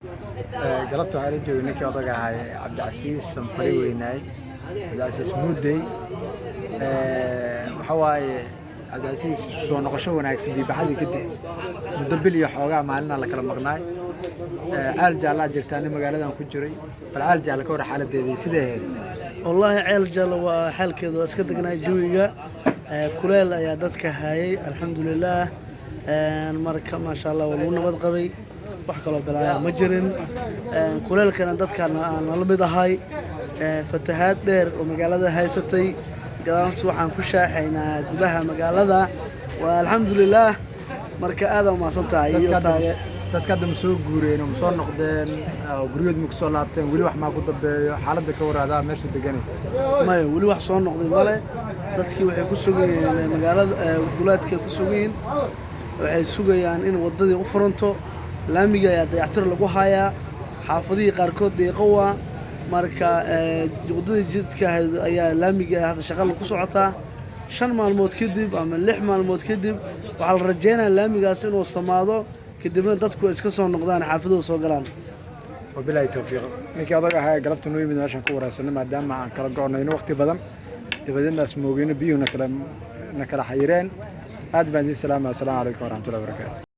Galabta waxaa la joogay ninkii odaga ahaa, Cabdicasiis Sanfari weynaay, Cabdicasiis Muudey. Waxa waaye, Cabdicasiis, soo noqosho wanaagsan. Biibaxadii kadib muddo bil iyo xoogaa maalina la kala maqnaay. Ceel Jaallaa jirtaa, nin magaaladan ku jiray. Bal Ceel Jaalla ka war, xaaladeedii sidee ahayd? Wallaahi, Ceel Jaallo waa xaalkeeda waa iska degnaa. Jawiga kuleel ayaa dadka hayay, alxamdulilaah. Marka maasha Allah, waa lagu nabad qabay, wax kaloo balaaya ma jirin. Kuleelkana dadkaan aan nala mid ahay. Fatahaad dheer oo magaalada haysatay, galabta waxaan ku shaaxaynaa gudaha magaalada, waa alxamdulilaah. Marka aad aa umahadsan tahay iyo taage. Dadka hadda ma soo guureen oo ma soo noqdeen oo guryahood ma kusoo laabteen? Weli wax maa ku dambeeyo? Xaaladda ka war, adaa meesha deganay. Maya, weli wax soo noqday male. Dadkii waxay ku sugayeen magaalada duleedkay ku sugayiin. Waxay sugayaan in waddadii u furanto. Laamiga ayaa dayactir lagu hayaa, xaafadihii qaarkood deeqo waa. Marka waddadii jidka ahayd ayaa laamiga hadda shaqa ku socotaa. 5 maalmood kadib ama 6 maalmood kadib waxaa la rajeynayaa laamigaas inuu samaado, kadibna dadku iska soo noqdaan, xaafadooda soo galaan. Wabilaahi towfiiq. Ninkii odag ahaa ee galabta noo yimid meeshaan ku wareysanay, maadaama aan kala go'nayno waqti badan, dabadeedna ismoogeyno, biyuhu na kala xayireen. Aad baan idiin salaamaya. Asalaamu calaykum waraxmatullahi wabarakaatu.